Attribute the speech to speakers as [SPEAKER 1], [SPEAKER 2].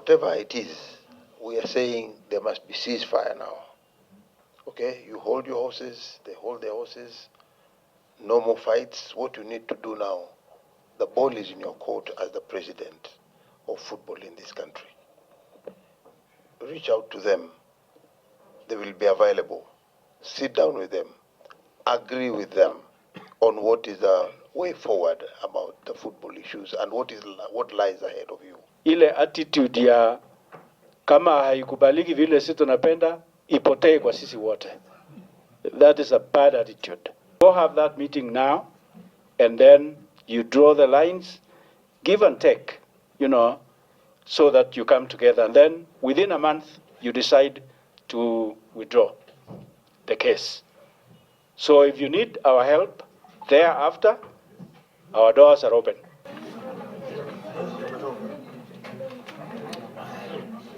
[SPEAKER 1] whatever it is, we are saying there must be ceasefire now. Okay, you hold your horses, they hold their horses, no more fights. What you need to do now, the ball is in your court as the president of football in this country. Reach out to them. They will be available. Sit down with them. Agree with them on what is the way forward about the football issues and what lies ahead of you.
[SPEAKER 2] Ile attitude ya kama haikubaliki vile sisi tunapenda ipotee kwa sisi wote. That is a bad attitude. Go have that meeting now, and then you draw the lines, give and take, so that you come together. And then within a month, you decide to withdraw the case. So if you need our help thereafter, our doors are open.